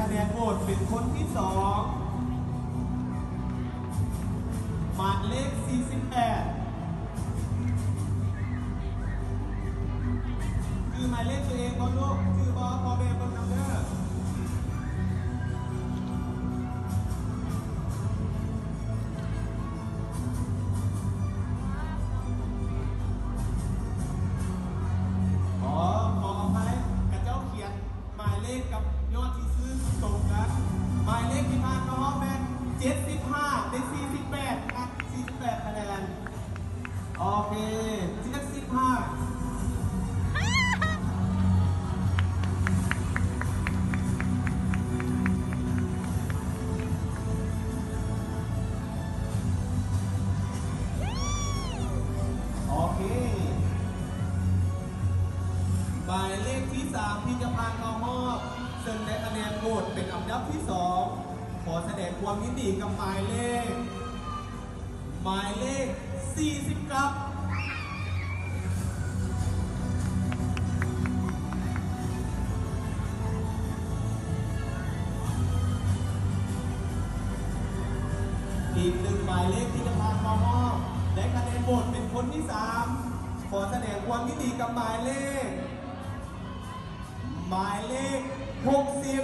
คะແນນໂຫວດເປັນຄົນທີສອງ ໝາຍເລກສີ່ສິບແປດ ຈື່ໝາຍເລກຕົວເອງບໍ່ລູກ? ຈື່ບໍ່? ພໍ່ແມ່ເບິ່ງນຳເດີ. ອໍ ຂໍອະໄພ ຂະເຈົ້າຂຽນໝາຍເລກກັບຍອດທີ່ຊື່ຕົງກັນ. ໝາຍເລກທີ່ຜ່ານເຂົ້າຮອບແມ່ນເຈັດສິບຫ້າ ໄດ້ສີ່ສິບແປດ ສີ່ສິບແປດຄະແນນ. ໂອເຄ ເຈັດສິບຫ້າ. ໂອເຄ ໝາຍເລກທີສາມທີ່ຈະຜ່ານເຂົ້າຮອບ ເຊິ່ງໄດ້ຄະແນນໂຫວດເປັນອັນດັບທີສອງ ຂໍສະແດງຄວາມຍິນດີກັບໝາຍເລກ ໝາຍເລກສີ່ສິບເກົ້າ. ອີກໜຶ່ງໝາຍເລກທີ່ຈະຜ່ານເຂົ້າຮອບ ໄດ້ຄະແນນໂຫວດເປັນຄົນທີສາມ ຂໍສະແດງຄວາມຍິນດີກັບໝາຍເລກ ໝາຍເລກຫົກສິບ.